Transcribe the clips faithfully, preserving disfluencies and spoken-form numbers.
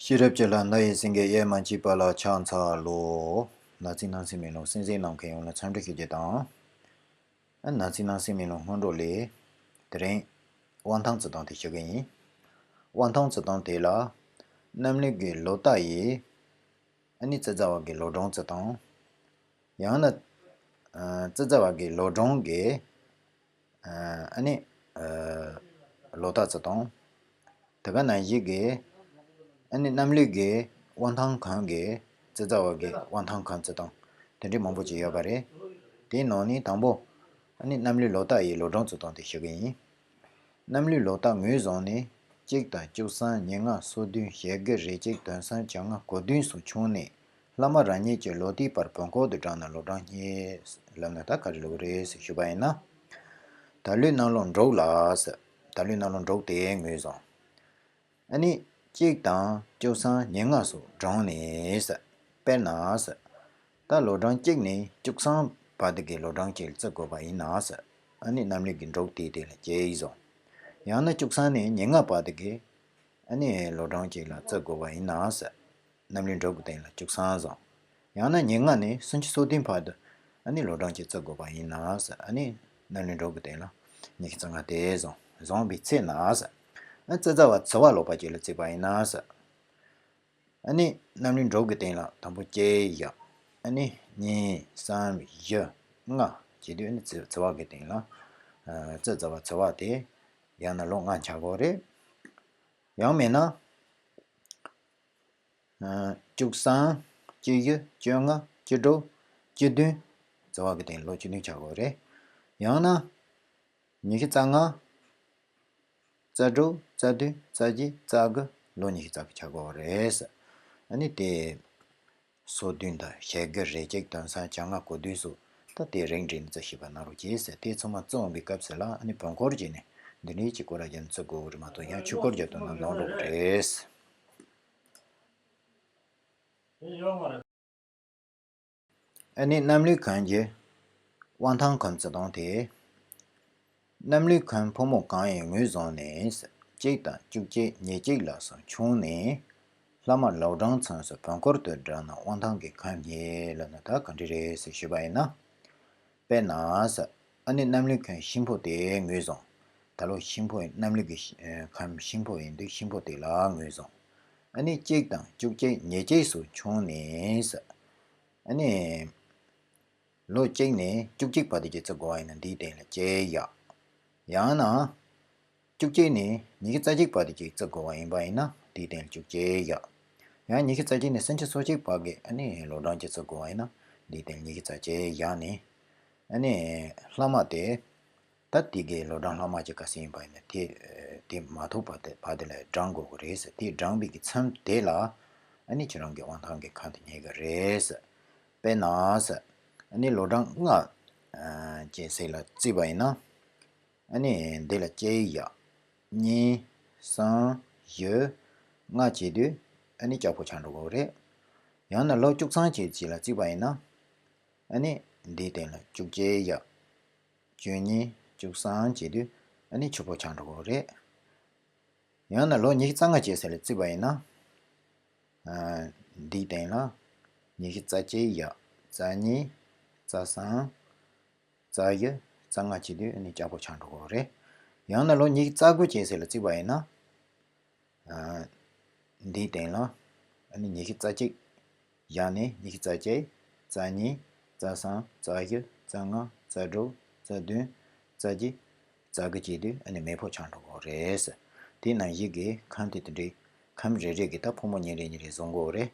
ཤེས་རབ་ཀྱི་ལྷ་མནའ་ཡི་སེང་གེ་གཡེར་མ་མཆིས་པ་ལ་ཕྱག་འཚལ་ལོ། ན་ཚིག་ནང་གསེས་མེ་ལོང་གསན་གཟིགས་གནང་མཁན་ཡོངས་ལ་འཚམས་འདྲི་ཞུ་རྒྱུ་དང་། ཨ་ན་ཚིག་ནང་གསེས་མེ་ལོང་སྔོན་འགྲོ་ལས། དེ་རིང་དབང་ཐང་བརྩི་སྟངས་དེ་ཞུ་གི་ཡིན། དབང་ཐང་བརྩི་སྟངས་དེ་ལ། གནམ་ལུགས་ཀྱི་ལོ་རྟགས་ཡིས། ཨ་ནི་རྩི་རྩ་བ་གི་ལོ་གྲངས་བརྩི་སྟངས། ཡང་ན། ཨ་རྩི་རྩ་བ་གི་ལོ་གྲངས་ཀྱི། ཨ་ནི། ཨ་ལོ་རྟགས་བརྩི་སྟངས། དེ་ག་ནང་བཞིན་གྱི། ཨ་ནི་གནམ་ལུགས་ཀྱི་དབང་ཐང་གང་གི་རྩི་རྩ་བ་གི་དབང་ཐང་གང་བརྩི་སྟངས། དེ་འདྲའི་མང་པོ་ཅིག་ཡོད་པ་རེད། དེའི་ནང་ནས་དང་པོ། ཨ་ནི་གནམ་ལུགས་ལོ་རྟགས་ཡི་ལོ་གྲངས་བརྩི་སྟངས་དེ་ཞུ་གི་ཡིན། གནམ་ལུགས་ལོ་རྟགས་ངོས་བཟུང་ནས། གཅིག་དང་བཅུ་གསུམ་ཉེར་ལྔ་སོ་བདུན་ཞེ་དགུ་རེ་གཅིག་དོན་གསུམ་བཅོ་ལྔ་གོ་བདུན་སོགས་ཆུང་ནས། ལྷག་མ་རང་ཉིད་ཀྱི་ལོ་དུས་བར་བོན་སྐོར་དུ་བགྲངས་ན་ལོ་གྲངས་རྙེད། ལབ་ན་ད་ག་རེ་ལབ་དགོས་རེད་ཟེར་ཞུས་པ་ཡིན་ན། ད་ལོའི་གནམ་ལོ་འབྲུག་ལ་ཟེར། ད་ལོའི་གནམ་ལོ་འབྲུག་དེ་ངོས་བཟུང་། ཨ་ནི། གཅིག་དང་བཅུ་གསུམ་ཉེར་ལྔ་སོགས་བགྲངས་ནས་ཟེར། དཔེར་ན་ཟེར། ད་ལོ་གྲངས་གཅིག་ནས་བཅུ་གསུམ་བར་དུ་གི་ལོ་གྲངས་གཅིག་ལ་བརྩི་དགོས་པ་ཡིན་ན་ཟེར། ཨ་ནི་གནམ་ལུགས་ཀྱི་འབྲུག་དེའི་སྟེང་ལ་བྱས་ཡིན་བཟུང་། ཡང་ན་བཅུ་གསུམ་ནས་ཉེར་ལྔ་བར་དུ་གི། ཨ་ནི་ལོ་གྲངས་གཅིག་ལ་བརྩི་དགོས་པ་ཡིན་ན་ཟེར། གནམ་ལུགས་འབྲུག་གི་སྟེང་ལ་བཅུ་གསུམ་བཟུང་། ཡང་ན་ཉེར་ལྔ་ནས་སུམ་ཅུ་སོ་བདུན་བར་དུ། ཨ་ནི་ལོ་གྲངས་གཅིག་བརྩི་དགོས་པ་ཡིན་ན་ཟེར། ཨ་ནི་གནམ་ལུགས་འབྲུག་གི་སྟེང་ལ་ཉི་ཤུ་རྩ་ལྔ་དེ་བཟུང་། བཟུང་བའི་ཚེ་ན་ཟེར། ཨ་རྩི་རྩ་བ་ཚེ་བ་ལོག་པ་གཅིག་ལ་བརྩིས་པ་ཡིན་ན་ཟེར། ཨ་ནི་གནམ་ལུགས་འབྲུག་གི་སྟེང་ལ་དང་པོ་བྱས་ཡ། ཨ་ནི་གཉིས་གསུམ་བཞི་ལྔ་བྱེད་དུས། ཨ་ནི་ཚེ་ཚེ་བ་གི་སྟེང་ལ། ཨ་རྩི་རྩ་བ་ཚེ་བ་དེ། ཡང་ན་ལོ་ལྔ་ཆགས་དགོས་རེད། ཡང་མིན་ན། ཨ་བཅུ་གསུམ། བཅུ་བཞི། བཅོ་ལྔ། བཅུ་དྲུག། བཅུ་བདུན། ཚེ་བ་གི་སྟེང་ལོ་བཅུ་བདུན་ཆགས་དགོས་རེད། ཡང་ན། ཉི་ཤུ་རྩ་ལྔ། རྩ་དྲུག་རྩ་བདུན། རྩ་བརྒྱད། རྩ་དགུ། ལོ་ཉི་ཤུ་རྩ་དགུ་ཆགས་དགོས་རེད། ཨ་ནི་དེ། སོ་བདུན་དང་ཞེ་དགུ་རེ་གཅིག་དོན་གསུམ་བཅོ་ལྔ་གོ་བདུན་སོགས། ད་དེ་རིང་འདྲེན་རྩི་ཞེས་པ་ན་རོ་གྱིས་ཟེར། དེ་ཚང་མ་བརྩི་འོང་བའི་སྐབས་སུ་ལ། ཨ་ནི་བོན་སྐོར་བྱས་ནས་འདི་འདྲའི་ཅིག་སྐོར་ར་རྒྱབ་ནས་བརྩི་དགོས་རེད་མ་གཏོགས། ཡང་ཆོས་སྐོར་རྒྱབ་ཐུབ་ན་ནོར་འགྲོ་གི་རེད། ཨ་ནི་གནམ་ལུགས་གང་གི་དབང་ཐང་གང་བརྩི་སྟངས་དེ། གནམ་ལུགས་གང་ཕོ་མོ་གང་ཡིན་ངོས་བཟུང་ནས། གཅིག་དང་བཅུ་གཅིག་ཉེར་གཅིག་ལ་སོགས་ཆུང་ནས། ལྷག་མ་ལོ་གྲངས་མཚམས་སུ་བོན་སྐོར་དུ་བགྲངས་ན་དབང་ཐང་གི་ཁམས་རྙེད་ལབ་ན་ད་ག་འདྲ་རེད་ཟེར་ཞུས་པ་ཡིན་ན། དཔེར་ན་ཟེར། ཨ་ནི་གནམ་ལུགས་གང་ཤིང་ཕོ་དེ་ངོས་བཟུང་། ད་ལོ་ཤིང་ཕོ་གནམ་ལུགས་ཀྱི་ཤི་ཨ་ཁམས་ཤིང་ཕོ་ཡིན་དུས་ཤིང་ཕོ་དེ་ལ་ངོས་བཟུང་། ཨ་ནི་གཅིག་དང་བཅུ་གཅིག་ཉེར་གཅིག་སོགས་ཆུང་ནས་ཟེར། ཨ་ནི། ལོ་གཅིག་ནས་བཅུ་གཅིག་བར་དུ་ཅིག་བརྩི་དགོས་པ་ཡིན་ན་འདིའི་སྟེང་ལ་བྱས་ཡ། ཡང་ན། བཅུ་གཅིག་ནས་ཉི་ཤུ་རྩ་གཅིག་བར་དུ་ཅིག་བརྩི་དགོས་པ་ཡིན་པ་ཡིན་ན་འདིའི་སྟེང་ལ་བཅུ་གཅིག་བྱས་ཡ། ཡང་ཉི་ཤུ་རྩ་གཅིག་ནས་སུམ་ཅུ་སོ་གཅིག་བར་གྱི་ཨ་ནི་ལོ་གྲངས་ཅིག་བརྩི་དགོས་པ་ཡིན་ན་འདིའི་སྟེང་ལ་ཉི་ཤུ་རྩ་གཅིག་བཞག་ནས། ཨ་ནི་ལྷག་མ་དེ། ད་དེ་གའི་ལོ་གྲངས་ལྷག་མ་ཅིག་ག་ཚོད་ཡིན་པ་ཡིན་ན་དེ། དེ་མ་ཐུག་པ་དེ་བར་དེ་ལ་བགྲང་དགོས་ཀྱི་རེད་ཟེར། དེ་བགྲངས་པའི་གི་མཚམས་དེ་ལ། ཨ་ནི་ཁྱེད་རང་གི་དབང་ཐང་གི་ཁམས་དེ་རྙེད་ཀྱི་རེད་ཟེར། དཔེར་ན་ཟེར། ཨ་ནི་ལོ་གྲངས་ལྔ། ཨ་ཅེས་ཟེར་ལ་བརྩིས་པ་ཡིན་ན། ཨ་ནི་འདི་ལ་བྱས་ཡ། གཉིས། གསུམ། བཞི། ལྔ་བྱེད་དུས་ཨ་ནི་ལྕགས་ཕོ་ཆགས་འགྲོ་གི་རེད། ཡང་ན་ལོ་བཅུ་གསུམ་བྱེད་ཅིག་ལ་བརྩིས་པ་ཡིན་ན། ཨ་ནི་འདིའི་སྟེང་ལ་བཅུ་གཅིག་བཞག་བཅུ་གཉིས། བཅུ་གསུམ་བྱེད་དུས་ཨ་ནི་ཕོ་མོ་ཆགས་འགྲོ་གི་རེད། ཡང་ན་ལོ་ཉི་ཤུ་རྩ་ལྔ་བྱེད་ཟེར་ལ་བརྩིས་པ་ཡིན་ན། ཨ་འདིའི་སྟེང་ལ་ཉི་ཤུ་རྩ་གཅིག་བཞག་རྩ་གཉིས། རྩ་གསུམ། རྩ་བཞི། རྩ་ལྔ་བྱེད་དུས་ཨ་ནི་ལྕགས་ཕོ་ཆགས་འགྲོ་གི་རེད། ཡང་ན་ལོ་ཉི་ཤུ་རྩ་དགུ་བྱེད་ཟེར་ལ་བརྩིས་པ་ཡིན་ན། ཨ་འདིའི་སྟེང་ལ་ཨ་ནི་ཉི་ཤུ་རྩ་གཅིག་བཞག་ནས་ཉི་ཤུ་རྩ་གཅིག་རྩ་གཉིས། རྩ་གསུམ། རྩ་བཞི། རྩ་ལྔ། རྩ་དྲུག་རྩ་བདུན། རྩ་བརྒྱད། རྩ་དགུ་བྱེད་དུས་ཨ་ནི་མེ་ཕོ་ཆགས་འགྲོ་གི་རེད། དེ་ནང་བཞིན་གྱི་ཁམས་དེ་དེ་འདྲའི་ཁམས་རེ་རེ་གི་ད་ཕོ་མོ་གཉིས་རེ་གཉིས་རེ་བཟུང་དགོས་རེད།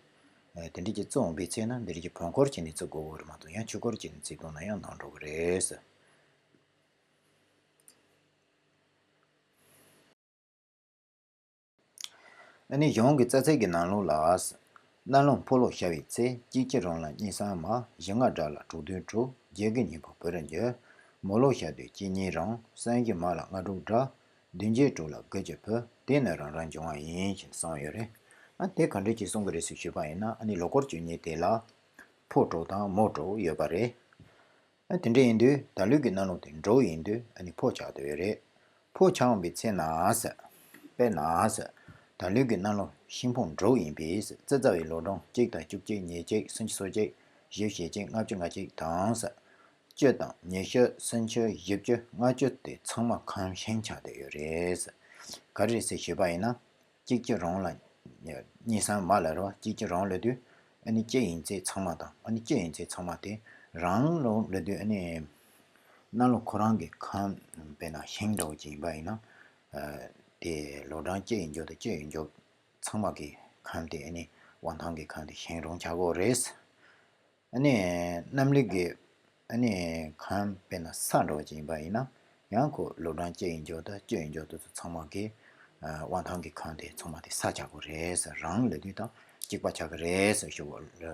ཨ་དེ་འདྲ་ཅིག་བརྩི་འོང་བའི་ཚེ་ན་འདི་རིགས་ཀྱི་བོན་སྐོར་བྱས་ནས་བརྩི་དགོས་རེད་མ་གཏོགས་ཡང་ཆོས་སྐོར་བྱས་ནས་བརྩི་བཏང་ན་ཡང་ནོར་འགྲོ་གི་རེད། ཨ་ནི་གཞུང་གི་རྩ་ཚིག་གི་ནང་ལོགས་ལ། གནམ་ལོ་ཕོ་ལོ་ཤར་བའི་ཚེ། གཅིག་གཅིག་རང་ལ་གཉིས་གསུམ་མ། བཞི་ལྔ་དགྲ་ལ་དྲུག་བདུན་དྲུག་བརྒྱད་དགུ་ཉི་ཕོ་བོད་རུ་འགྱུར། མོ་ལོ་ཤར་དུས་གཅིག་གཉིས་རང་། གསུམ་བཞི་མ་ལ་ལྔ་དྲུག་དགྲ། བདུན་བརྒྱད་དྲུག་ལ་དགུ་བཅུ་བུ། དེ་ནི་རང་རང་འབྱུང་བ་ཡིན་ཞེས་གསུངས་ཡོད་རེད། ཨ་དེ་ག་འདྲ་ཅིག་གསུང་གི་རེད་ཟེར་ཞུས་པ་ཡིན་ན། ཨ་ནི་ལོ་སྐོར་བཅུ་གཉིས་དེ་ལ་ཕོ་དྲུག་དང་མོ་དྲུག་ཡོད་པ་རེད། ཨ་དེ་འདྲ་ཡིན་དུས་ད་ལོའི་གི་གནམ་ལོ་དེ་འབྲུག་ཡིན་དུས་ཨ་ནི་ཕོ་ཆགས་བསྡད་ཡོད་རེད། ཕོ་ཆགས་འོང་བའི་ཚེ་ན་ཟེར། དཔེར་ན་ཟེར། ད་ལོའི་གི་གནམ་ལོ་ཤིང་ཕོ་འབྲུག་ཡིན་པས། བཙུགས་པའི་ལོ་གྲངས་གཅིག་དང་བཅུ་གཅིག་ཉེར་གཅིག་སུམ་ཅུ་སོ་གཅིག་བཞི་བཅུ་ཞེ་གཅིག་ལྔ་བཅུ་ང་གཅིག་དང་། བཅུ་དང་ཉི་ཤུ་སུམ་ཅུ་བཞི་བཅུ་ལྔ་བཅུ་དེ་ཚང་མ་ཁམས་ཤིང་ཆགས་བསྡད་ཡོད་རེད། ག་རེ་རེད་ཟེར་ཞུས་པ་ཡིན་ན། གཅིག་གཅིག་རང་ལ་གཉིས་སམ་མ་ལ་རོ། གཅིག་གཅིག་རང་ལ་དུས་ཨ་ནི་སྤྱི་ཡིན་ཚད་ཚང་མ་དང་ཨ་ནི་སྤྱི་ཡིན་ཚད་ཚང་མ་དེ་རང་ལོ་ལ་དུས་ཨ་ནི་གནམ་ལོ་ཁོ་རང་གི་ཁམས་དཔེར་ན་ཤིང་འདྲ་བོ་ཅིག་ཡིན་པ་ཡིན་ན། དེ་ལོ་གྲངས་སྤྱི་ཡིན་རྒྱུ་དང་སྤྱི་ཡིན་རྒྱུ་ཚང་མ་གི་ཁམས་དེ་ཨ་ནི་དབང་ཐང་གི་ཁམས་དེ་ཤིང་རང་ཆགས་ཀྱི་ཡོད་རེད། ཨ་ནི་གནམ་ལུགས་ཀྱི་ཨ་ནི་ཁམས་དཔེར་ན་ས་འདྲ་བོ་ཅིག་ཡིན་པ་ཡིན་ན་ཡང་ཁོ་ལོ་གྲངས་སྤྱི་ཡིན་རྒྱུ་དང་སྤྱི་ཡིན་རྒྱུ་དེ་ཚོ་ཚང་མ་གི་ཨ་དབང་ཐང་གི་ཁམས་དེ་ཚང་མ་དེ་ས་ཆགས་ཀྱི་ཡོད་རེད་ཟེར། རང་ལ་དུས་དང་གཅིག་པ་ཆགས་ཀྱི་རེད་ཟེར་ཞུ་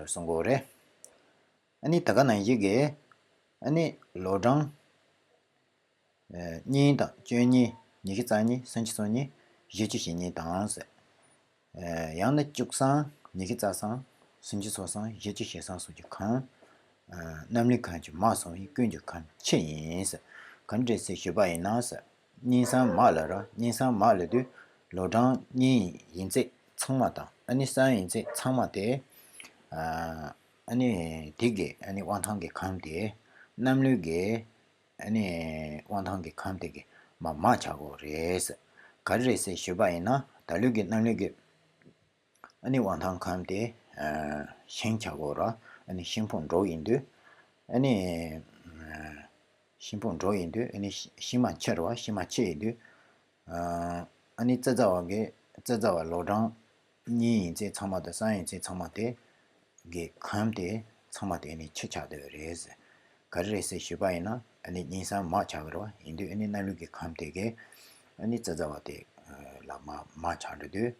གསུང་གི་ཡོད་རེད། ཨ་ནི་ད་ག་ནང་བཞིན་གི་ཨ་ནི་ལོ་གྲངས་གཉིས་དང་བཅུ་གཉིས་ཉི་ཤུ་རྩ་གཉིས་སུམ་ཅུ་སོ་གཉིས་བཞི་བཅུ་ཞེ་གཉིས་དང་། ཡང་ན་བཅུ་གསུམ་ཉི་ཤུ་རྩ་གསུམ་སུམ་ཅུ་སོ་གསུམ་བཞི་བཅུ་ཞེ་གསུམ་སོགས་ཀྱི་ཁམས། གནམ་ལུགས་ཁམས་ཀྱི་མ་སོང་བའི་ཀུན་གྱི་ཁམས་ཕྱི་ཡིན། ག་འདྲ་ཟེར་ཞུས་པ་ཡིན་ན། གཉིས་སམ་མ་ལ་རོ། གཉིས་སམ་མ་ལ་དུས་ལོ་གྲངས་གཉིས་ཡིན་ཚད་ཚང་མ་དང་ཨ་ནི་གསུམ་ཡིན་ཚད་ཚང་མ་དེ། ཨ་ནི་དེ་གི་ཨ་ནི་དབང་ཐང་གི་ཁམས་དེ་གནམ་ལུགས་ཀྱི་ཨ་ནི་དབང་ཐང་གི་ཁམས་དེ་གི་མ་མ་ཆགས་ཀྱི་ཡོད་རེད། ག་རེ་རེད་ཟེར་ཞུས་པ་ཡིན་ན་ད་ལོའི་གི་གནམ་ལུགས་ཀྱི་ཨ་ནི་དབང་ཐང་ཁམས་དེ་ཤིང་ཆགས་ཀྱི་ཡོད་རེད། ཨ་ནི་ཤིང་ཕོ་འབྲུག་ཡིན་དུས་ཨ་ནི་ཤིང་ཕོ་འབྲུག་ཡིན་དུས་ཨ་ནི་ཤིང་མ་ཕྱི་རེད་བ། ཤིང་མ་ཕྱི་ཡིན་དུས། ཨ་ནི་བཙུགས་པ་གི་བཙུགས་པ་ལོ་གྲངས་གཉིས་ཡིན་ཚད་ཚང་མ་དང་གསུམ་ཡིན་ཚད་ཚང་མ་དེ་གི་ཁམས་དེ་ཚང་མ་དེ་ནི་ཕྱི་ཆགས་བསྡད་ཡོད་རེད། ག་རེ་རེད་ཟེར་ཞུས་པ་ཡིན་ན་ཨ་ནི་གཉིས་སམ་མ་ཆགས་ཀྱི་རེད་བ། ཡིན་དུས་ཨ་ནི་གནམ་ལུགས་ཀྱི་ཁམས་དེ་གི་ཨ་ནི་བཙུགས་པ་དེ་ལ་མ་མ་ཆགས་འགྲོ་དུས་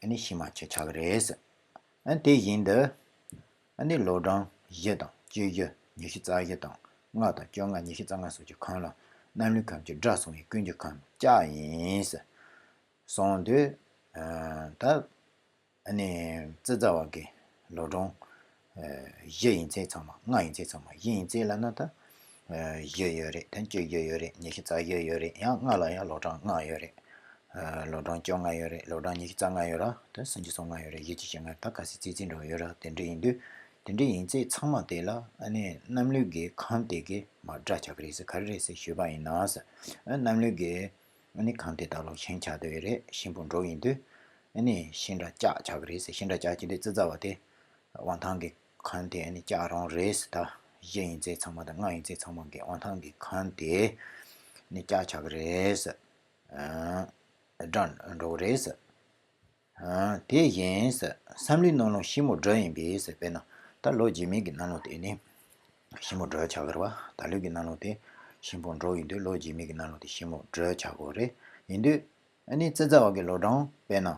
ཨ་ནི་ཤིང་མ་ཕྱི་ཆགས་ཀྱི་རེད། ཨ་ནི་དེ་བཞིན་དུ་ཨ་ནི་ལོ་གྲངས་བཞི་དང་བཅུ་བཞི་ཉི་ཤུ་རྩ་བཞི་དང་ལྔ་དང་བཅོ་ལྔ་ཉི་ཤུ་རྩ་ལྔ་སོགས་ཀྱི་ཁམས་ལ་གནམ་ལུགས་ཁམས་ཀྱི་དགྲ་སོང་བའི་ཀུན་གྱི་ཁམས་ལྕགས་ཡིན། སོང་དུས་ད་ཨ་ནི་བཙུགས་པ་གི་ལོ་གྲངས་བཞི་ཡིན་ཚད་ཚང་མ་ལྔ་ཡིན་ཚད་ཚང་མ་བཞི་ཡིན་ཚད་ལབ་ན་ད་བཞི་ཡོད་རེད། ད་བཅུ་བཞི་ཡོད་རེད། ཉི་ཤུ་རྩ་བཞི་ཡོད་རེད། ཡང་ལྔ་ལ་ཡང་ལོ་གྲངས་ལྔ་ཡོད་རེད། ལོ་གྲངས་བཅོ་ལྔ་ཡོད་རེད། ལོ་གྲངས་ཉི་ཤུ་རྩ་ལྔ་ཡོད་ར། ད་སུམ་ཅུ་སོ་ལྔ་ཡོད་རེད། བཞི་བཅུ་ཞེ་ལྔ་ད་ག་ཚོད་ཙིག་ཙིག་འདྲ་བོ་ཡོད་ར། དེ་འདྲ་ཡིན་དུས་དེ་འདྲ་ཡིན་ཚད་ཚང་མ་དེ་ལ་ཨ་ནི་གནམ་ལུགས་ཀྱི་ཁམས་དེ་གི་མ་དགྲ་ཆགས་ཀྱི་རེད་ཟེར། ག་རེ་རེད་ཟེར་ཞུས་པ་ཡིན་ན་ཟེར། ཨ་གནམ་ལུགས་ཀྱི་ཨ་ནི་ཁམས་དེ་ད་ལོ་ཤིང་ཆགས་བསྡད་ཡོད་རེད། ཤིང་ཕོ་འབྲུག་ཡིན་དུས་ཨ་ནི་ཤིང་དགྲ་ལྕགས་ཆགས་ཀྱི་རེད་ཟེར། ཤིང་དགྲ་ལྕགས་ཀྱི་དུས་བཙུགས་པ་དེ་དབང་ཐང་གི་ཁམས་དེ་ཨ་ནི་ལྕགས་རང་རེད་ཟེར། ད་བཞི་ཡིན་ཚད་ཚང་མ་དང་ལྔ་ཡིན་ཚད་ཚང་མ་གི་དབང་ཐང་གི་ཁམས་དེ་ཨ་ནི་ལྕགས་ཆགས་ཀྱི་རེད་ཟེར། དགྲ་འགྲོ་གི་རེད་ཟེར། དེ་བཞིན་ཟེར་བསམ་བློའི་གནམ་ལོ་ཤིང་མོ་འབྲུག་ཡིན་པས་ཟེར། དཔེར་ན་ད་ལོ་རྗེས་མའི་གི་གནམ་ལོ་དེ་ནི་ཤིང་མོ་འབྲུག་ཆགས་ཀྱི་རེད་བ། ད་ལོའི་གི་གནམ་ལོ་དེ་ཤིང་ཕོ་འབྲུག་ཡིན་དུས་ལོ་རྗེས་མའི་གི་གནམ་ལོ་དེ་ཤིང་མོ་འབྲུག་ཆགས་ཀྱི་རེད། ཡིན་དུས་ཨ་ནི་བཙུགས་པ་གི་ལོ་གྲངས་དཔེར་ན་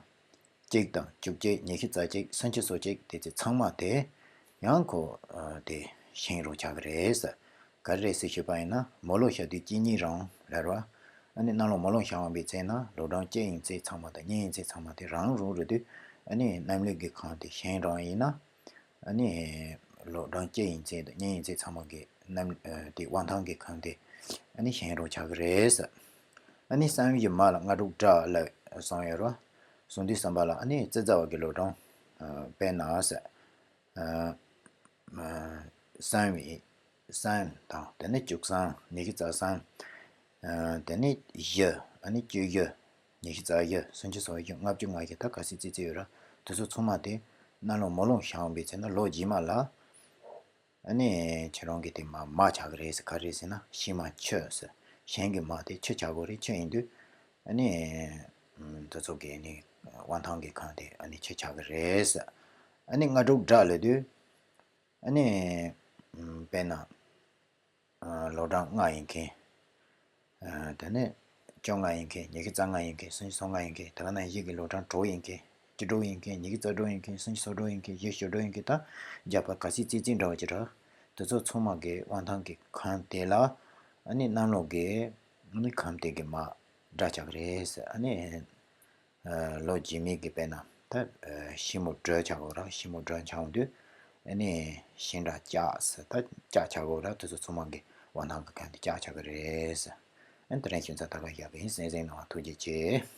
གཅིག་དང་བཅུ་གཅིག་ཉི་ཤུ་རྩ་གཅིག་སུམ་ཅུ་སོ་གཅིག་དེ་ཚོ་ཚང་མ་དེ་ཡང་ཁོ་དེ་ཤིང་རང་ཆགས་ཀྱི་རེད་ཟེར། ག་རེ་རེད་ཟེར་ཞུས་པ་ཡིན་ན་མོ་ལོ་ཤར་དུས་གཅིག་གཉིས་རང་རེད་བ། ཨ་ནི་གནམ་ལོ་མོ་ལོ་ཤར་འོང་བའི་ཚེ་ན་ལོ་གྲངས་གཅིག་ཡིན་ཚེ་ཚང་མ་དང་གཉིས་ཡིན་ཚེ་ཚང་མ་དེ་རང་རང་རེད་དུས་ཨ་ནི་གནམ་ལུགས་ཀྱི་ཁམས་དེ་ཤིང་རང་ཡིན་ན། ཨ་ནི་ལོ་གྲངས་གཅིག་ཡིན་ཚེ་དང་གཉིས་ཡིན་ཚེ་ཚང་མ་གི་གནམ་དེ་དབང་ཐང་གི་ཁམས་དེ་ཨ་ནི་ཤིང་རང་ཆགས་ཀྱི་རེད་ཟེར། ཨ་ནི་བསམ་ཡུལ་མ་ལ་སྔ་དྲོ་དགྲ་ལ་གསུངས་ཡོད་རེད་བ། གསུངས་དུས་བསམ་པ་ལ་ཨ་ནི་བཙུགས་པ་གི་ལོ་གྲངས་དཔེར་ན་ཟེར། གསུམ་ཡིན། གསུམ་དང་དེ་ནས་བཅུ་གསུམ་ཉི་ཤུ་རྩ་གསུམ། དེ་ནས་བཞི་ཨ་ནི་བཅུ་བཞི་ཉི་ཤུ་རྩ་བཞི་སུམ་ཅུ་སོ་བཞི་ལྔ་བཅུ་ང་བཞི་ད་ག་ཚོད་ཙིག་ཙིག་ཡོད་ར། དེ་ཚོ་ཚང་མ་དེ་གནམ་ལོ་མོ་ལོ་ཤར་འོང་བའི་ཚེ་ན་ལོ་རྗེས་མ་ལ་ཨ་ནི་ཁྱེད་རང་གི་དེ་མ་མ་ཆགས་ཀྱི་རེད་ཟེར། ག་རེ་ཟེར་ན་ཤིང་མ་ཕྱི་ཟེར། ཤིང་གི་མ་དེ་ཕྱི་ཆགས་ཀྱི་རེད། ཕྱི་ཡིན་དུས་ཨ་ནི་དེ་ཚོ་གི་ཨ་ནི་དབང་ཐང་གི་ཁམས་དེ་ཨ་ནི་ཕྱི་ཆགས་ཀྱི་རེད་ཟེར། ཨ་ནི་སྔ་དྲོ་དགྲ་ལ་དུས། ཨ་ནི་དཔེར་ན་ལོ་གྲངས་ལྔ་ཡིན་མཁན། དེ་ནས་བཅོ་ལྔ་ཡིན་མཁན། ཉི་ཤུ་རྩ་ལྔ་ཡིན་མཁན། སུམ་ཅུ་སོ་ལྔ་ཡིན་མཁན། དེ་ག་ནང་བཞིན་གྱི་ལོ་གྲངས་དྲུག་ཡིན་མཁན། བཅུ་དྲུག་ཡིན་མཁན། ཉི་ཤུ་རྩ་དྲུག་ཡིན་མཁན། སུམ་ཅུ་སོ་དྲུག་ཡིན་མཁན། བཞི་བཅུ་དྲུག་ཡིན་མཁན། ད་རྒྱབ་པ་ག་ཚོད་ཙིག་ཙིག་འདྲ་བ་ཅིག་ར། དེ་ཚོ་ཚང་མ་གི་དབང་ཐང་གི་ཁམས་དེ་ལ་ཨ་ནི་གནམ་ལོ་གི་ཨ་ནི་ཁམས་དེ་གི་མ་དགྲ་ཆགས་ཀྱི་རེད་ཟེར། ཨ་ནི། ལོ་རྗེས་མའི་གི་དཔེར་ན་ད་ཤིང་མོ་སྦྲུལ་ཆགས་འོང་ར། ཤིང་མོ་སྦྲུལ་ཆགས་འོང་དུས་ཨ་ནི་ཤིང་ར་ལྕགས་ཟེར། ད་ལྕགས་ཆགས་འོང་ར། དེ་ཚོ་ཚང་མ་གི་དབང་ཐང་གི་ཁམས་དེ་ལྕགས་ཆགས་ཀྱི་རེད་ཟེར། ཨ་ནི་དེ་རིང་ཞུ་ཚར་ད་ག་ཡག་གི་ཡིན། གསན་གཟིགས་གནང་བ་ཐུགས་རྗེ་ཆེ།